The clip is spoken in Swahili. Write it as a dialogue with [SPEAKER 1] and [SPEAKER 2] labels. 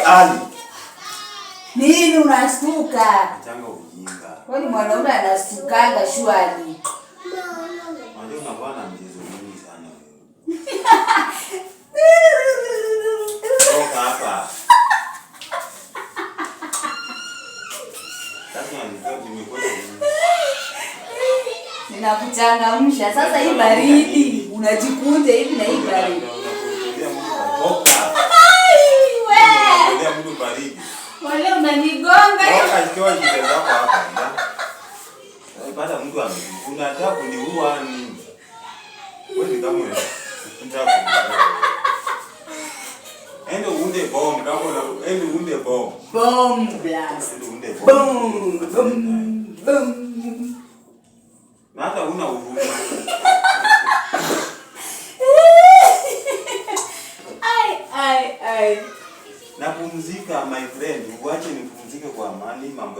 [SPEAKER 1] Ali.
[SPEAKER 2] Nini unashtuka?
[SPEAKER 1] Achanga ujinga.
[SPEAKER 2] Kwani mwanaume anashtukanga shwari?
[SPEAKER 1] Unajua unakuwa na mchezo mingi sana wewe. Toka hapa. Sasa nimekuwa
[SPEAKER 2] Ninakuchangamsha. Sasa hii baridi unajikunja hivi na hii baridi.
[SPEAKER 1] Toka.
[SPEAKER 2] Ai, we.
[SPEAKER 1] Unakutolea mtu baridi.
[SPEAKER 2] Wale unanigonga.
[SPEAKER 1] Toka ikiwa shida zako hapa. Pata mtu unataka kuniua nini? Wewe kama unataka kuniua. Ende uunde bomb kama una ende uunde bomb.
[SPEAKER 2] Bomb blast.
[SPEAKER 1] Ende uunde bomb.
[SPEAKER 2] Boom, boom, boom.
[SPEAKER 1] Na hata huna huruma.
[SPEAKER 2] Ai, ai, ai.
[SPEAKER 1] Napumzika, my friend, uache nipumzike kwa amani mambo.